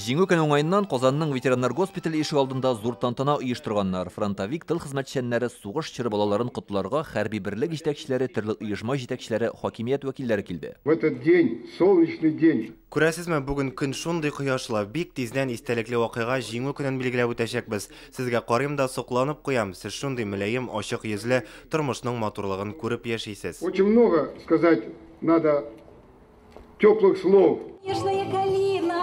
Җиңү көне уңаеннан Казанның ветераннар госпитале ишегалдында зур тантана оештырганнар. Фронтовик тыл хезмәтчәннәре, сугыш чоры балаларын котларга хәрби берлек җитәкчеләре, төрле оешма җитәкчеләре, хакимият вәкилләре килде. В этот день, солнечный день, Күрәсезме, бүген көн шундый кояшлы. Бик тиздән истәлекле вакыйга Җиңү көнен билгеләп үтәчәкбез. Сезгә карыйм да сокланып куям. Сез шундый мөлаем, ачык йөзле, тормышның матурлыгын күреп яшисез. Очень много сказать надо теплых слов. Нежная калина,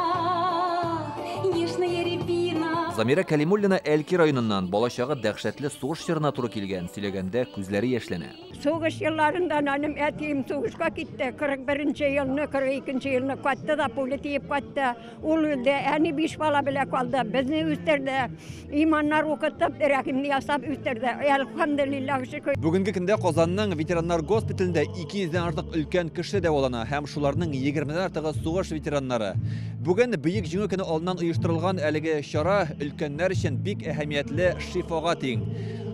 нежная рябина. Замира Кәлимуллина Әлки районыннан, балачагы дәһшәтле сугыш чорына туры килгән, сөйләгәндә күзләре яшьләнә. Сугыш елларында минем әтием сугышка китте. 41 елны, 42 елны кайтты да пуля тиеп кайтты. Ул үлде. Әни биш бала белән калды. Безне үстерде. Иманнар укытып, рәхимне ясап үстерде. Әлхәмдүлилләһ, шөкер. Бүгенге көндә Казанның ветераннар госпиталендә 200 дән артык өлкән кеше дәвалана һәм шуларның 20 дән артыгы сугыш ветераннары. Бүген Бөек Җиңү көне алдыннан оештырылган әлеге чара өлкәннәр өчен бик әһәмиятле шифага тиң.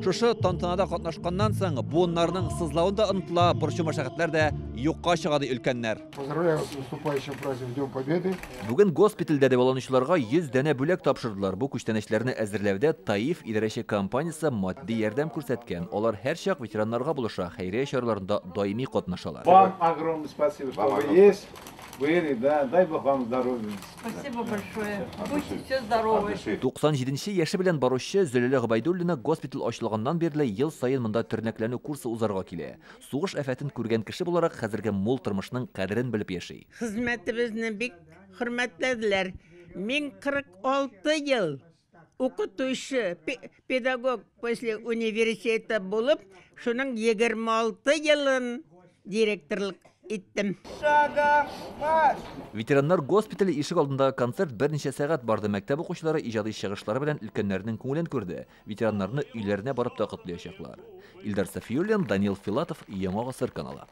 Шушы тантанада катнашканнан соң буыннарның сызлавы да онытыла, борчу мәшәкатьләр дә юкка чыга ди өлкәннәр. Поздравляю вас с наступающим праздником Днем Победы. Бүген госпитальдә дәваланучыларга 100 данә бүләк тапшырдылар. Бу күчтәнәчләрне әзерләүдә ТАИФ идарәче компаниясе матди ярдәм күрсәткән. Алар һәрчак ветераннарга булыша, хәйрия чараларында даими катнашалар. Вам огромное спасибо, что вы есть, были, да, дай Бог вам здоровья. Спасибо большое. Будьте все здоровы. 97 яше белән баручы Зөләлә Гобәйдуллина госпиталь ачылганнан бирле ел саен монда тернәкләнү курсы узарга килә. Сугыш афәтен күргән кеше буларак хәзерге мул тормышның кадерен белеп яши. Хезмәтебезне бик хөрмәтләделәр. Мин 46 ел укытучы, педагог после университета булып, шуның 26 елын директорлык иттем. Ветераннар госпитале ишек алдындагы концерт берничә сәгать барды. Мәктәп укучылары иҗади чыгышлары белән өлкәннәрнең күңелен күрде. Ветераннарны өйләренә барып та котлаячаклар. Илдар Сафиуллин, Данил Филатов, Яңа Гасыр каналы.